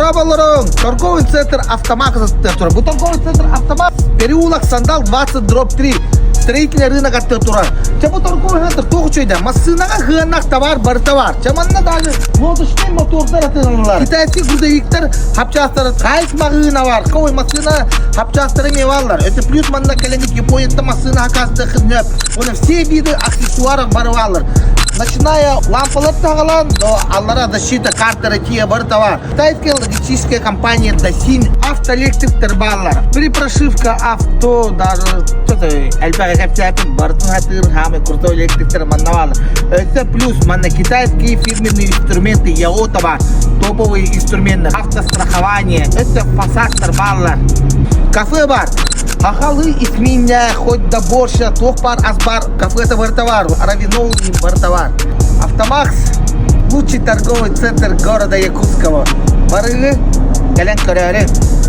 Дорооболоруҥ! Торговый центр «Автомакс» турар. Бу торговый центр «Автомакс» переулок Сандал 20 дробь 3 строительный рынок аттыгар турар. Чэ бу торговый центр туох үчүгэйдэ? Массыынаҕа сыһыаннаах товар барыта баар. Чэ манна даже лодочный мотордар атыыланаллар. Китайский грузовиктар хапчаастары хайс маҕыына бар. Ой, массыына хапчаастары эмиэ бааллар. Это плюс манна кэлэн Японияттан массыына хаказдыаххын сөп. Уонна все виды аксессуаров бары бааллар. Начиная лампалар таҕалаан, до аллара защита картера тиийэ барыта баар. Китайская логистическая компания Дасин автоэлектриктер бааллар. Перепрошивка авто даже что-то элбэҕи кэпсээтим барытын хатыыр самый крутой электриктер манна бааллар. Это плюс манна китайские фирменные инструменты Яота бар. Топовые инструменты, автострахование, это фасадтар бааллар. Кафе бар. Сахалыы исмииннээх, хоть да борща, туох баар ас баар, кафета барыта баар, равинола барыта баар. Автомакс – лучший торговый центр города Якутского. Барыгы кэлэн көрөөрү.